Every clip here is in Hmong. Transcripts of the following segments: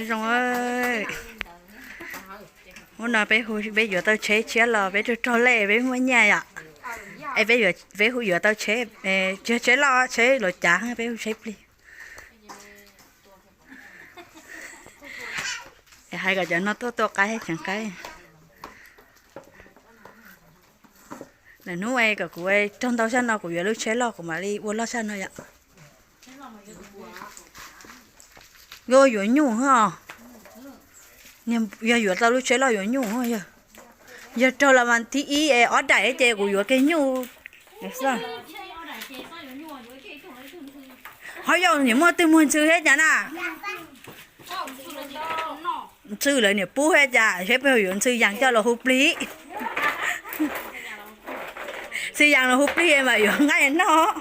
Zoo, hnub no peb hu, peb yuav tau tsheb tshiab los peb raug raug lej peb muaj nyiaj yom. Es peb yuav, peb hu yuav tau tsheb, tsis yog tsheb loj, tsheb los cav, peb hu tsheb plig. Es hais kom cov no tuaj tua qaib tseem qaib. Lwm hnub es kom kuv raug ntau sab no kuv yuav lub tsheb loj kuv mam li ua loj sab no yom. Yuav, yuav nyuj os. Yog yuav tau lub tsheb loj yuav nyuj. Yog raug los mas thib ib es ob daim ces kuv yuav kiag nyuj. Ho yog niam muaj twg muag ntxhw thiab cas na? Ntxhw lawv niam pub thiab cas, seb peb yuav ntxhw yas coj los hu plig. Ntxhw yas los hu plig mas yuav nqaij noj.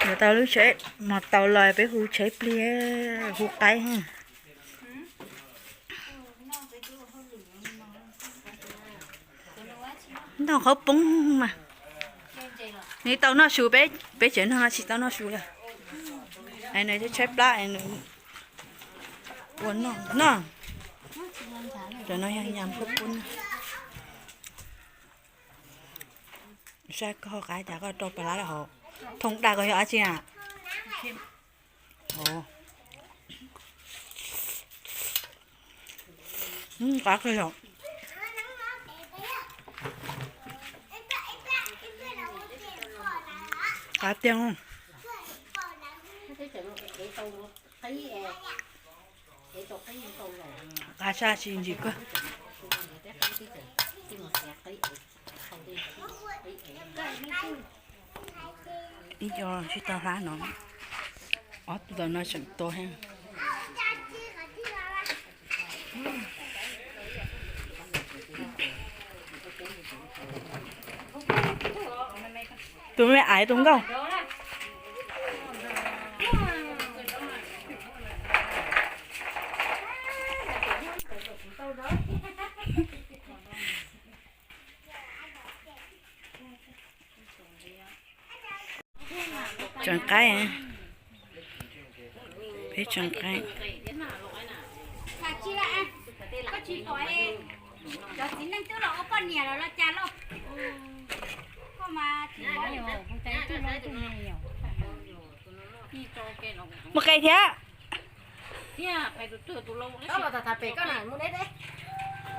Yuav tau lub tsheb mos taus los peb hu tsheb plig, hu qaib. Noj qhaub poob mas. Nws tau noj su, peb, peb tsev neeg no tsis tau noj su li. Nws tshaib plab, ua noj no. Cov no yog nyam qhaub poob. Saib koj qab cas koj rau pas lab hauv. Thooj dag koj yog dab tsi na? Qab kawg yom. Qab tiag. Qab sab tsis ntsim kawg. Ib co tsis tau hlab no, ob tug no tseem tua thiab. Tus me aiv tus nkauj. Tseem qaib, peb tseem qaib. Mus qe thiab. Peb los tham pem koj na, mus deb deb.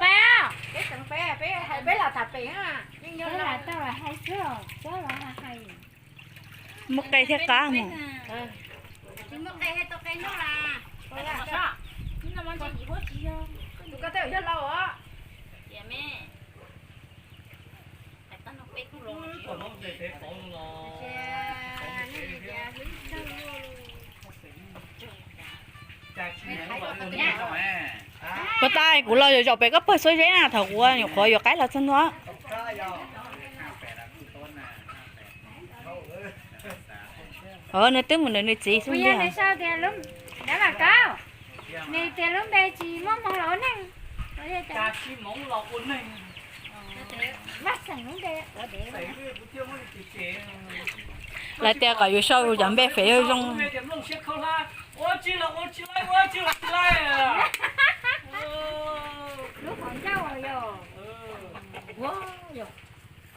Peb, peb los tham pem na. Mus qe thiab qab mus. Tus koj tej yog lau os. Puas tas kuv los zaum pem koj pawg Suav Zeb na, thaum kuv nyuam qhuav yuav qaib los txog ntua. Nws twb mus nrog nws txiv xwb tiag. Nws tias lub npe tsis muaj hmoo los ua neeg. Lawv tias kom yus sau yus cov npe fev zoo.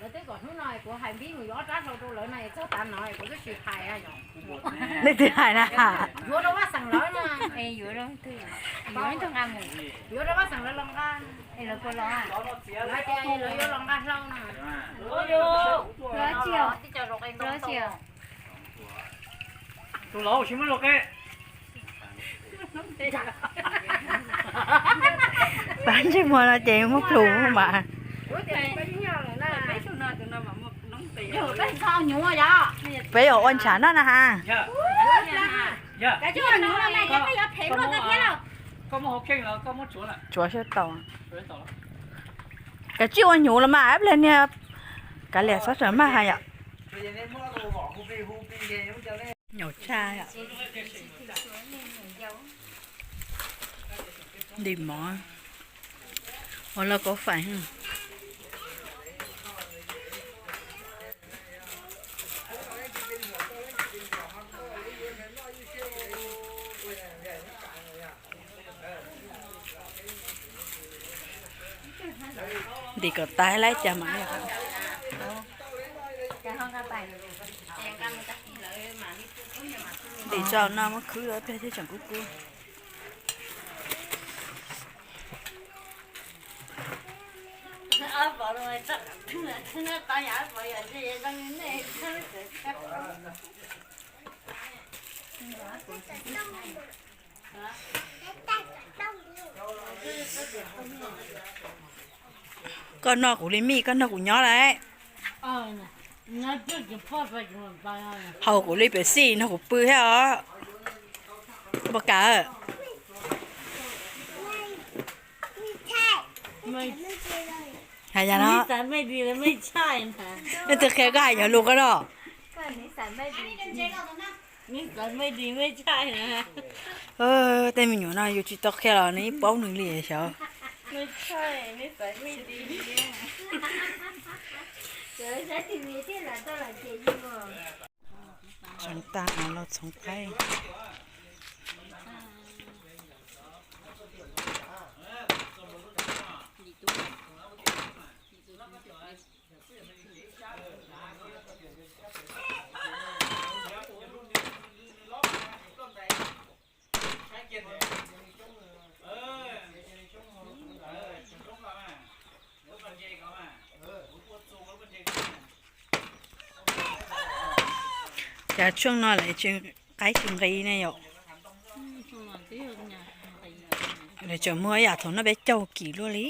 Lawv twb kom hnub no kuv hais npib mus yuav ob rab hlau rau lawv no es txog tav no kuv twb tsis hais. Leej twg hais na? Yuav rau Vaj Xeem lawv no. Yuav, yuav rau Vaj Xeem lawv los nqa. Lawv tias lawv yuav los nqa hlau no. Tus laus tsis muaj lus qe. Pab ntsej muag no ces muab plhus mas. Peb yuav ua ntshav no na ha. Tsuav sab tau. Kav tsij ua hnyuv los mas, ib pliag niag kav liam txhob tseem maj hais yom. Nyaum tshaj yom. Ntim mov, ua lauj kaub fais. Dim kom tas lawm cas mas. Dim tso no muab khwb ib pliag thiab tseem kub kub. Koj noj kuv li mij, koj noj kuv nyob lawm. Haus kuv li pepsi, noj kuv pw thiab os. Npau kawg. Hais yog no, nej twb qhia koj hais yog lus koj no. Tej me nyuam no yus tsis tau qhia los nws yeej paub nws li xyov. Txhoov tag no los txhoov qaib. Cas tshooj no lawv qaib tsis nqis ne yom? Lawv tseem muag ib yam thaum no peb caug kim luaj li.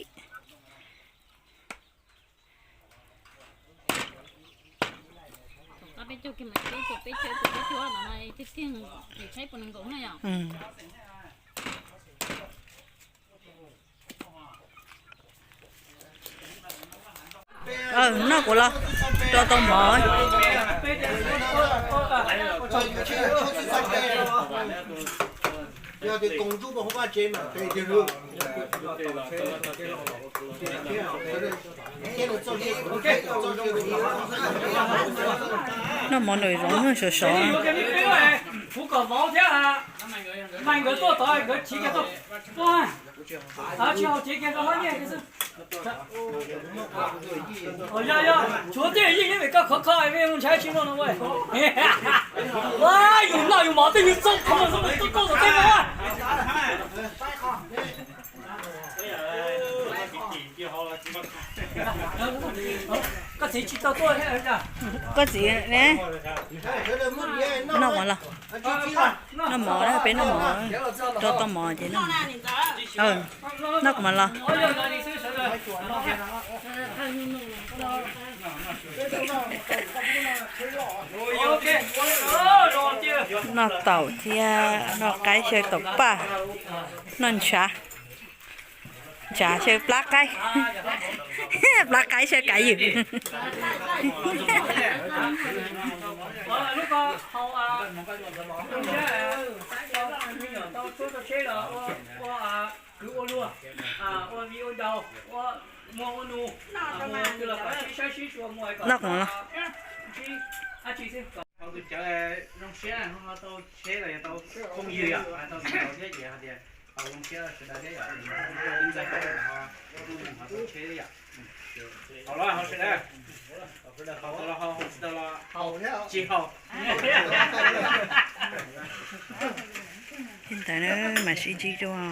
Noj kuv los, rau tau mov. Noj mov nraum zoov sov sov. Yog, yog, tshuav tej yeej nyob pem koj khov kho peb mus ntshai tsis muaj no. Yus noj yus mov tej yus txog qhov muag xwb, koj txog tej no. Koj txiv tsis tau tuaj thiab. Koj txiv ne, noj mov los, noj mov, peb noj mov, rau tau mov ces noj. Noj kuv mov los. Noj taum thiab noj qaib xyaw taum paj, noj ntshav, ntshav xyaw plab qaib, plab qaib xyaw kav ywm. Noj kuv mov los. Zoo siab tau tsheb los yog tau phooj ywg yom, tau txiv tau thiab ces hais tias tau zoo siab sawv daws thiab yom, ntxais tau tsheb yom. Haus los haus sawv daws, haus tau los haus, haus tsis tau los tsis haus. Li ntawd na, mam sib ntsib dua.